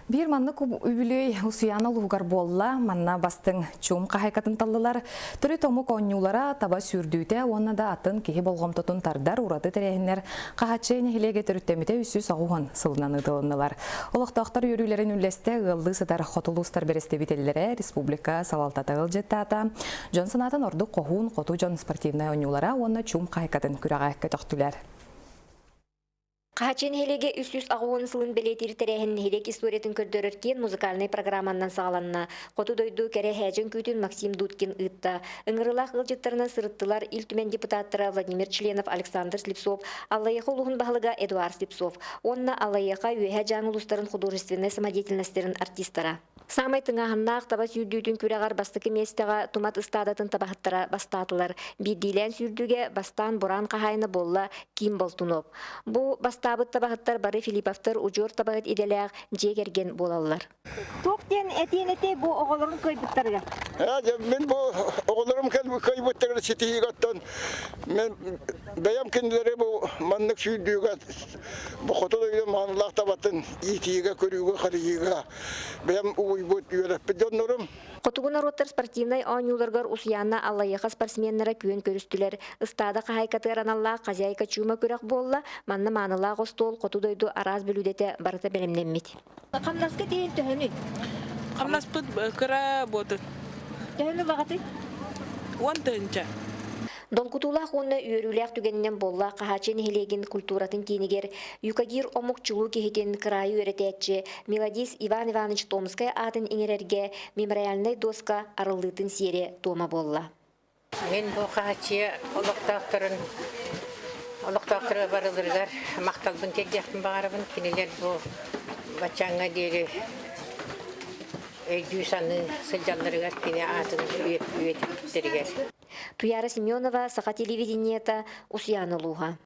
Биир маннык үбүлүөй Усуйаана улууһугар буолла. Манна бастыҥ чуум хаһайкатын таллылар. Төрүт омук оонньуулара, таба сүүрдүүтэ уонна да атын киһи болҕомтотун тардар ураты тэрээһиннэр Хаһаччы нэһилиэгэ төрүттэммитэ 390 сылынан ыытылыннылар. Олохтоохтор үөрүүлэрин үллэстэ ыаллыы сытар хоту улуустар бэрэстэбиитэллэрэ республика салалтата ыалдьыттаата. Дьон санаатын ордук хоһуун хоту дьон спортивнай оонньуулара уонна чуум хаһайкатын күрэҕэ көтөхтүлэр. Хаһаччы нэһилиэгэ 380 сылын бэлиэтиир тэрээһин нэһилиэк историятын көрдөрөр киэн музыкальнай программаннан саҕаланна. Хоту дойду кэрэ һээдьэн күүтүн Максим Дудкин ыытта. Ыҥырыылаах ыалдьыттарынан сырыттылар Ил Түмэн депутаттара Владимир Членов, Александр Слепцов, Аллайыаха улууһун баһылыга Эдуард Слепцов уонна Аллайыаха, Үөһээ Дьааҥы улуустарын художественнай самодеятельностарын артистара. Саамай тыҥааһыннаах таба сүүрдүүтүн күрэҕэр бастакы миэстэҕэ Тумат ыстаадатын табаһыттара бастаатылар. Биирдиилээн сүүрдүүгэ бастаан Бураан хаһаайына буолла Ким Болтунов. Бу бастаабыт табаһыттар бары Филипповтар удьуор табаһыт идэлээх дьиэ кэргэн буолаллар. Туох диэн этиэн этэй бу оҕолорун кыайбыттарыгар? Мин бу оҕолорум кыайбыттарыгар ситиһиигэ оттон мен бэйэм кинилэри бу маннык сүүрдүүгэ бу хоту дойду маанылаах табатын иитиигэ, көрүүгэ, харыйыыга бэйэм угуйбут, үөрэппит дьоннорум. Хотугу норуоттар спортивнай оонньууларыгар Усуйаана Аллайыаха спортсменнара күөн көрүстүлэр. Ыстаада хаһаайкатыгар аналлаах «Хозяйка чума» күрэх буолла. Манна маанылаах остуол, хоту дойду араас бүлүүдэтэ барыта бэлэмнэммит. Хамнаска тиийэн төһөнүй? Хамнаспыт кыра буотун. Төһөнү баҕатый? 10 тыһыынча. Долгутуулаах уонна үөрүүлээх түгэнинэн буолла Хаһааччы нэһилиэгин культуратын киинигэр юкагир омук чулуу киһитин кыраайы үөрэтээччи мелодист Иван Иванович Томскай аатын иҥэрэргэ мемориальнай доска арыллыытын сиэрэ-туома буолла. Мин бу Хаһааччыйа олохтоохторун олохтоохторо барыларыгар махталбын тиэрдиэхпин баҕарабын. Кинилэр бу баччааҥҥа диэри өйдүү-саныы сылдьалларыгар кини аатын үйэтиттэригэр. Туяра Семенова, Саха телевидениета, Усуйаана улууһа.